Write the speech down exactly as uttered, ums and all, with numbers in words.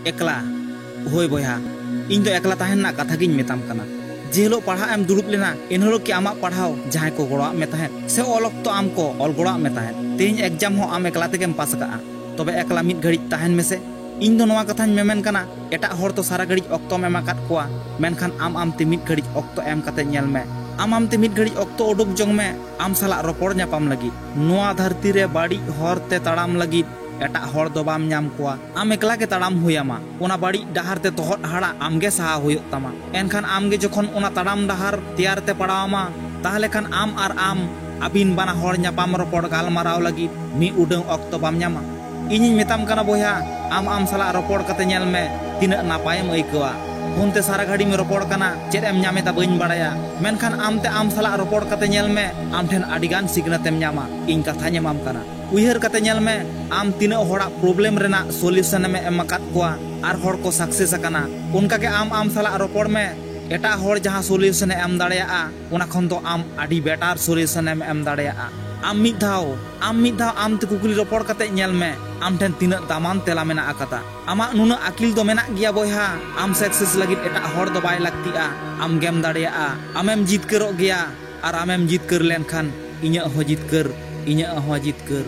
ᱮᱠᱞᱟ᱾ ᱦᱳᱭ ᱵᱚᱭᱦᱟ, ᱤᱧ ᱫᱚ ᱮᱠᱞᱟ ᱛᱟᱦᱮᱱ ᱨᱮᱱᱟᱜ ᱠᱟᱛᱷᱟ ᱜᱤᱧ ᱢᱮᱛᱟᱢ ᱠᱟᱱᱟ᱾ ᱡᱮ ᱦᱤᱞᱳᱜ ᱯᱟᱲᱦᱟᱜ ᱮᱢ ᱫᱩᱲᱩᱵ ᱞᱮᱱᱟ, ᱮᱱ ᱦᱤᱞᱳᱜ ᱠᱤ ᱟᱢᱟᱜ ᱯᱟᱲᱦᱟᱣ ᱡᱟᱦᱟᱸᱭ ᱠᱚ ᱜᱚᱲᱚᱣᱟᱜ ᱢᱮ ᱛᱟᱦᱮᱸᱫ, ᱥᱮ ᱚᱞ ᱚᱠᱛᱚ ᱟᱢ ᱠᱚ ᱚᱞ ᱜᱚᱲᱚᱣᱟᱜ ᱢᱮ ᱛᱟᱦᱮᱸᱫ? ᱛᱮᱦᱮᱧ ᱮᱠᱡᱟᱢ ᱦᱚᱸ ᱟᱢ ᱮᱠᱞᱟ ᱛᱮᱜᱮᱢ ᱯᱟᱥ ᱟᱠᱟᱜᱼᱟ᱾ ᱛᱚᱵᱮ ᱮᱠᱞᱟ ᱢᱤᱫ ᱜᱷᱟᱹᱲᱤᱡ ᱛᱟᱦᱮᱱ ᱢᱮᱥᱮ᱾ ᱤᱧ ᱫᱚ ᱱᱚᱣᱟ ᱠᱟᱛᱷᱟᱧ ᱢᱮᱢᱮᱱ ᱠᱟᱱᱟ, ᱮᱴᱟᱜ ᱦᱚᱲ ᱛᱚ ᱥᱟᱨᱟ ᱜᱷᱟᱹᱲᱤᱡ ᱚᱠᱛᱚᱢ ᱮᱢ ᱟᱠᱟᱫ ᱠᱚᱣᱟ, ᱢᱮᱱᱠᱷᱟᱱ ᱟᱢ ᱟᱢᱛᱮ ᱢᱤᱫ ᱜᱷᱟᱹᱲᱤᱡ ᱚᱠᱛᱚ ᱮᱢ ᱠᱟᱛᱮ ᱧᱮᱞ ᱢᱮ᱾ ᱟᱢ ᱟᱢᱛᱮ ᱢᱤᱫ ᱜᱷᱟᱹᱲᱤᱡ ᱚᱠᱛᱚ ᱩᱰᱩᱠ ᱡᱚᱝ ᱢᱮ ᱟᱢ ᱥᱟᱞᱟᱜ ᱨᱚᱯᱚᱲ ᱧᱟᱯᱟᱢ ᱞᱟᱹᱜᱤᱫ᱾ ᱱᱚᱣᱟ ᱫᱷᱟᱹᱨᱛᱤ ᱨᱮ ᱵᱟᱹᱲᱤᱡ ᱦᱚᱨ ᱛᱮ ᱛᱟᱲᱟᱢ ᱞᱟᱹᱜᱤᱫ ᱮᱴᱟᱜ ᱦᱚᱲ ᱫᱚ ᱵᱟᱢ ᱧᱟᱢ ᱠᱚᱣᱟ᱾ ᱟᱢ ᱮᱠᱞᱟ ᱜᱮ ᱛᱟᱲᱟᱢ ᱦᱩᱭ ᱟᱢᱟ᱾ ᱚᱱᱟ ᱵᱟᱹᱲᱤᱡ ᱰᱟᱦᱟᱨ ᱛᱮ ᱛᱚᱦᱚᱫ ᱦᱟᱲᱟᱜ ᱟᱢ ᱜᱮ ᱥᱟᱦᱟᱣ ᱦᱩᱭᱩᱜ ᱛᱟᱢᱟ᱾ ᱮᱱᱠᱷᱟᱱ ᱟᱢ ᱜᱮ ᱡᱚᱠᱷᱚᱱ ᱚᱱᱟ ᱛᱟᱲᱟᱢ ᱰᱟᱦᱟᱨ ᱛᱮᱭᱟᱨ ᱛᱮ ᱯᱟᱲᱟᱣ ᱟᱢᱟ, ᱛᱟᱦᱞᱮ ᱠᱷᱟᱱ ᱟᱢ ᱟᱨ ᱟᱢ ᱟᱹᱵᱤᱱ ᱵᱟᱱᱟ ᱦᱚᱲ ᱧᱟᱯᱟᱢ ᱨᱚᱯᱚᱲ ᱜᱟᱞᱢᱟᱨᱟᱣ ᱞᱟᱹᱜᱤᱫ ᱢᱤᱫ ᱩᱰᱟᱹᱝ ᱚᱠᱛᱚ ᱵᱟᱢ ᱧᱟᱢᱟ᱾ ᱤᱧᱤᱧ ᱢᱮᱛᱟᱢ ᱠᱟᱱᱟ ᱵᱚᱭᱦᱟ, ᱟᱢ ᱟᱢ ᱥᱟᱞᱟᱜ ᱨᱚᱯᱚᱲ ᱠᱟᱛᱮ ᱧᱮᱞ ᱢᱮ, ᱛᱤᱱᱟᱹᱜ ᱱᱟᱯᱟᱭᱮᱢ ᱟᱹᱭᱠᱟᱹᱣᱟ᱾ ᱯᱷᱳᱱ ᱛᱮ ᱥᱟᱨᱟ ᱜᱷᱟᱹᱲᱤᱢ ᱨᱚᱯᱚᱲ ᱠᱟᱱᱟ, ᱪᱮᱫ ᱮᱢ ᱧᱟᱢ ᱮᱫᱟ ᱵᱟᱹᱧ ᱵᱟᱲᱟᱭᱟ, ᱢᱮᱱᱠᱷᱟᱱ ᱟᱢ ᱛᱮ ᱟᱢ ᱥᱟᱞᱟᱜ ᱨᱚᱯᱚᱲ ᱠᱟᱛᱮ ᱧᱮᱞ ᱢᱮ, ᱟᱢ ᱴᱷᱮᱱ ᱟᱹᱰᱤ ᱜᱟᱱ ᱥᱤᱠᱷᱱᱟᱹᱛ ᱮᱢ ᱧᱟᱢᱟ᱾ ᱤᱧ ᱠᱟᱛᱷᱟᱧ ᱮᱢᱟᱢ ᱠᱟᱱᱟ᱾ ᱩᱭᱦᱟᱹᱨ ᱠᱟᱛᱮ ᱧᱮᱞ ᱢᱮ, ᱟᱢ ᱛᱤᱱᱟᱹᱜ ᱦᱚᱲᱟᱜ ᱯᱨᱚᱵᱞᱮᱢ ᱨᱮᱱᱟᱜ ᱥᱚᱞᱤᱭᱩᱥᱚᱱ ᱮᱢ ᱮᱢ ᱟᱠᱟᱫ ᱠᱚᱣᱟ ᱟᱨ ᱦᱚᱲ ᱠᱚ ᱥᱟᱠᱥᱮᱥ ᱟᱠᱟᱱᱟ᱾ ᱚᱱᱠᱟ ᱜᱮ ᱟᱢ ᱟᱢ ᱥᱟᱞᱟᱜ ᱨᱚᱯᱚᱲ ᱢᱮ, ᱮᱴᱟᱜ ᱦᱚᱲ ᱡᱟᱦᱟᱸ ᱥᱚᱞᱤᱭᱩᱥᱚᱱ ᱮ ᱮᱢ ᱫᱟᱲᱮᱭᱟᱜᱼᱟ, ᱚᱱᱟ ᱠᱷᱚᱱ ᱫᱚ ᱟᱢ ᱟᱹᱰᱤ ᱵᱮᱴᱟᱨ ᱥᱚᱞᱤᱭᱩᱥᱚᱱ ᱮᱢ ᱮᱢ ᱫᱟᱲᱮᱭᱟᱜᱼᱟ᱾ ᱟᱢ ᱢᱤᱫ ᱫᱷᱟᱣ, ᱟᱢ ᱢᱤᱫ ᱫᱷᱟᱣ ᱟᱢ ᱛᱮ ᱠᱩᱠᱞᱤ ᱨᱚᱯᱚᱲ ᱠᱟᱛᱮ ᱧᱮᱞ ᱢᱮ, ᱟᱢ ᱴᱷᱮᱱ ᱛᱤᱱᱟᱹᱜ ᱫᱟᱢᱟᱱ ᱛᱮᱞᱟ ᱢᱮᱱᱟᱜ ᱟᱠᱟᱫᱟ᱾ ᱟᱢᱟᱜ ᱱᱩᱱᱟᱹᱜ ᱟᱹᱠᱤᱞ ᱫᱚ ᱢᱮᱱᱟᱜ ᱜᱮᱭᱟ ᱵᱚᱭᱦᱟ, ᱟᱢ ᱥᱟᱠᱥᱮᱥ ᱞᱟᱹᱜᱤᱫ ᱮᱴᱟᱜ ᱦᱚᱲ ᱫᱚ ᱵᱟᱭ ᱞᱟᱹᱠᱛᱤᱜᱼᱟ᱾ ᱟᱢ ᱜᱮᱢ ᱫᱟᱲᱮᱭᱟᱜᱼᱟ, ᱟᱢᱮᱢ ᱡᱤᱛᱠᱟᱹᱨᱚᱜ ᱜᱮᱭᱟ, ᱟᱨ ᱟᱢᱮᱢ ᱡᱤᱛᱠᱟᱹᱨ ᱞᱮᱱᱠᱷᱟᱱ ᱤᱧᱟᱹᱜ ᱦᱚᱸ ᱡᱤᱛᱠᱟᱹᱨ, ᱤᱧᱟᱹᱜ ᱦᱚᱸ ᱡᱤᱛᱠᱟᱹᱨ᱾